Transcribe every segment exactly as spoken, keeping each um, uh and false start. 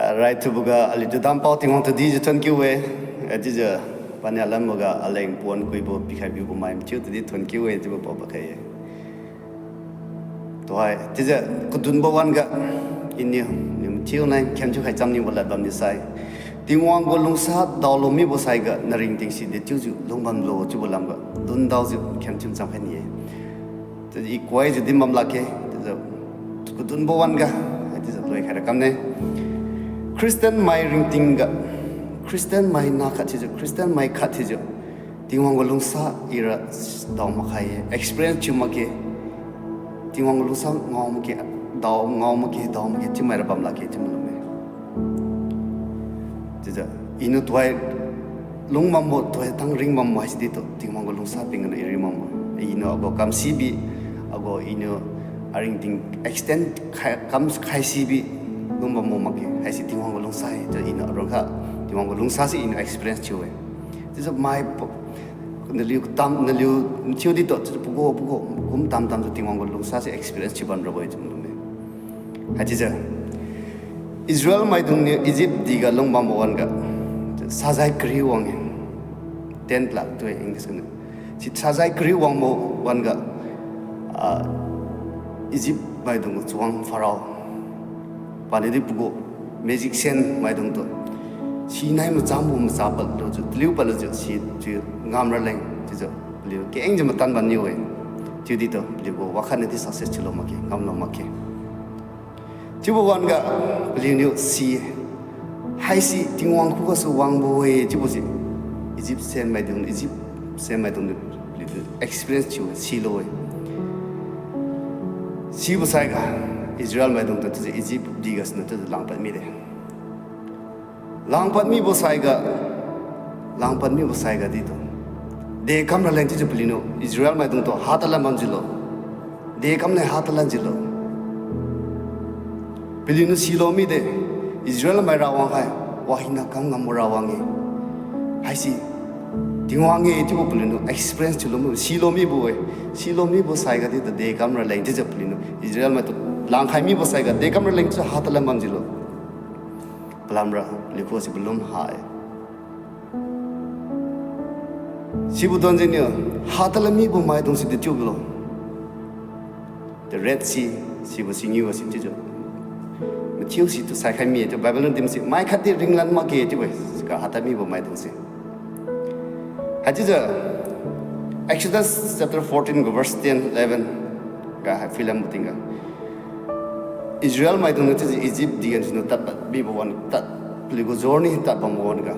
Raithuboga aliutu dampao Tingwang tudi jiu thonkiu-e, chiujiu panialanboga aleng pawan kuibo pikhai bibo mai mathiu tudi thonkiu-e chiubo pao pakhai-e. Tuhoi chiujiu kadunbo wan-ga iniu, niu mathiu nai khen thiukhai chamniubo lad bamdi sai, Tingwang gu lungsa daolu mibo saiga naringting si dechiujiu lungbamlo chiubo lamga dundaojiu khen thiu chamkhai ni-e. Chiujiu i kuijiu din bam lakge, chiujiu kadunbo wan-ga, haichiujiu loikhai ra kamne. Christian mai ringting ga, Christian mai na khat thiujiu, Christian mai khat thiujiu, Tingwang gu lungsa ira dao makhai-e, experience thiu makge. Tingwang gu lungsa ngao makge, dao ngao makge, dao makge, chiu maira bam lakge chiu malumme. Chiujiu, iniu tuhoi lungbambo, tuhoi tang ringbambo haisi ditu Tingwang gu lungsa ping ganiu i ringbambo. Iniu agu kamsibi, agu iniu aringting extend khai, kam khaisibi lungbambo makge, haisi Tingwang gu lungsa-e, chiu iniu arun kha Tingwang gu lungsa se iniu experience thiu-e. Chiujiu mai p- naliu katam, naliu mathiu ditu, chiujiu pagu, pagu, kum tam tamjiu Tingwang gu lungsa se experience thiu bam rabo-e chiu malumme. Haichiujiu, Israel maidungniu Egypt diga lungbambo wan-ga, sajai kariu wang-e, ten plague tu-e English ganiu. Si sajai kariu wangbo wan-ga, ah, Egypt maidung chawang Pharaoh, paniudi pagu magician maidungtu, sinai machambo macha padlujiu, taliu padlujiu, sichiu ngam raleng chiujiu, paliu kengjiu matan bamniu-e. Chiudi tu paliugu wakhatnadi success thiulo makge, ngamlo makge. Chiubo wan-ga paliuniu si-e, haisi Tingwang khugasu wangbo-e chiubo si Egyptian maidung, Egyptian maidungniu paliutu experience thiu-e, silo-e. Sibo saiga Israel maidungtu chiujiu Egypt digasuniu chiujiu langpad mide. Langpad mibo saiga, langpad mibo saiga ditu, dekam raleng chiujiu paliuniu Israel maidungtu hatalan bamjiulo. Dekam ne hatalan jiulo. Paliuniu silo mide, Israel mai rawang hai, wahina kam ngambo rawang-e. Haisi Tingwang-e chiubo paliuniu experience thiulo mi, silo mibo-e. Silo mibo saiga ditu dekam raleng chiujiu paliuniu Israel maitu langkhai mibo saiga dekam raleng chiujiu hatalan bamjiulo. Palamra paliu khuga si palum ha-e. Sibo donjengniu hatalan mibo maidung si dechiubo lo. The Red Sea, sibo singiu ga si chiujiu mathiu situ saikhai mi-e chiu Bible niu dim si mai khatdi ringlan makge chiubo-e, siga hatalan mibo maidung se. Haichiujiu Exodus chapter fourteen gu verse ten, eleven ga hai phuilambo tingga, Israel maidungniu chiujiu Egypt digan siniu tadpad mibo wan tad, paliugu journey tad bambo wan-ga,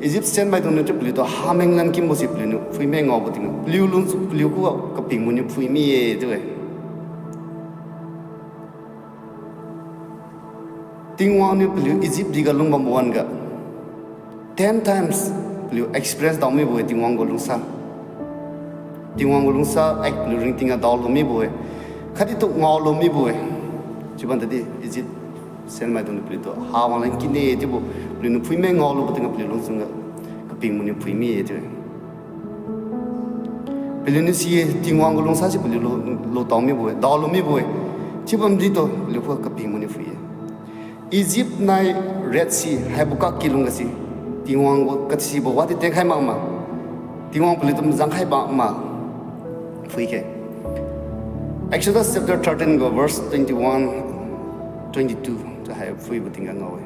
Egyptian maidungniu chiu paliutu hamenglan kimbo si paliuniu phuime ngaobo tingga paliu lungchun paliu khuga kaping maniu phui mi-e chiu-e. Tingwang niu paliu Egypt diga lungbambo wan-ga ten times paliu experience dao mibo-e Tingwang gu lungsa. Tingwang gu lungsa, ai, paliu ringting ga daolu mibo-e. Khatdi tu ngaolu mibo-e. Chiubam tadi Egyptian maidungniu paliutu ha wanglan kine chiubo, paliuniu phuime ngaolubo tingga paliu lungchun ga kaping maniu phui mi-e chiu-e. Paliuniu si-e, Tingwang gu lungsa si paliu lu, lutao mibo-e, daolu mibo-e. Chiubam ditu paliu khuga kaping maniu phui-e. Egypt nai Red Sea haibo kakilung ga si Tingwang gu kasibo wadi tengkhai makma, Tingwang paliutu mazangkhai makma phui khe. Exodus chapter thirteen gu verse twenty-one, twenty-two tu hai phuibo tingga ngao-e.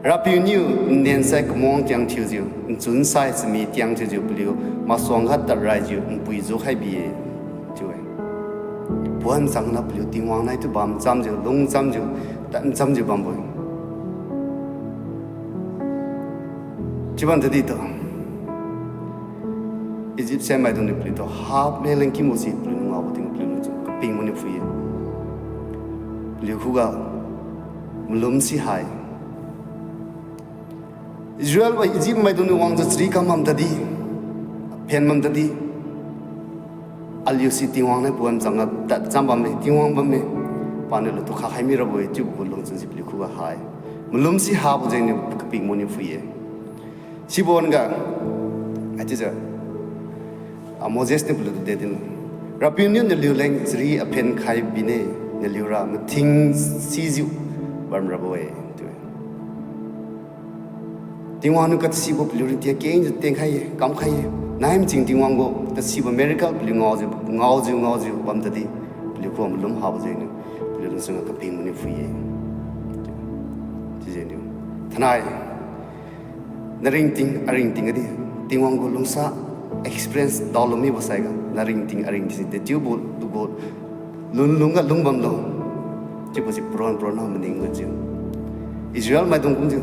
RAPIU niu nnensai kamang tiang thiujiu, nchunsai chami tiang thiujiu paliu masuangga tadraijiu npui jukhai bi-e, chiu-e. Pawan changna paliu Tingwang nai tu bam chamjiu, lung chamjiu, tan chamjiu bambo-e. Chiubam tadi tu Egyptian maidungniu paliutu ha menglan kimbo si paliuniu ngaobo tingga paliu lungchun kaping maniu phui-e. Paliu khuga malum si hai. Israel wa Egypt maidungniu wangjiu chari kam bam tadi, phen bam tadi, aliu si Tingwang nai pawan changga tad cham bamme, Tingwang bamme, paniu lutu khakhai mirabo-e chiubo gu lungchun si paliu khuga hai. Malum si habo jengniu kaping maniu phui-e. Sibo wan-ga, haichiujiu, ah, Moses niu paliutu de din, RAPIU niu naliuleng chari aphen khai bine, naliura mathing sijiu bamrabo-e, chiu-e. Tingwang niu katasibo paliu ringting kengjiu tengkhai-e, kamkhai-e. Nai maching Tingwang gu tasibo miracle paliu ngaojiu, ngaojiu, ngaojiu bam tadi, paliu khuga malum habo jengniu, paliu lungchunga kaping maniu phui-e. Chiujengniu, thainai, naringting, aringting gadi, Tingwang gu lungsa experience daolu mibo saiga, naringting, aringting si, dechiubo, tugu, lunlungga lungbamlo. Chiubo si paron paronna maning gajiu. Israel maidung kumjiu.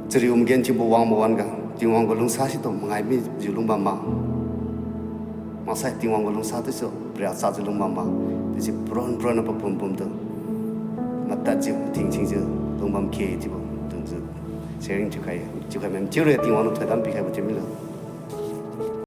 Chariu magenthiubo wangbo wan-ga, Tingwang gu lungsa situ mangai mijiu lungbam ma. Maksai Tingwang gu lungsa tiusu, pariak chajiu lungbam ma. Chiusi paron paronna papum pumtu. Matadjiu, mathing thingjiu, lungbam khe chiubo, tunjiu. Sharing thiukhai, thiukhai mem chiure Tingwang niu thoidam pikhaibo thiu milo.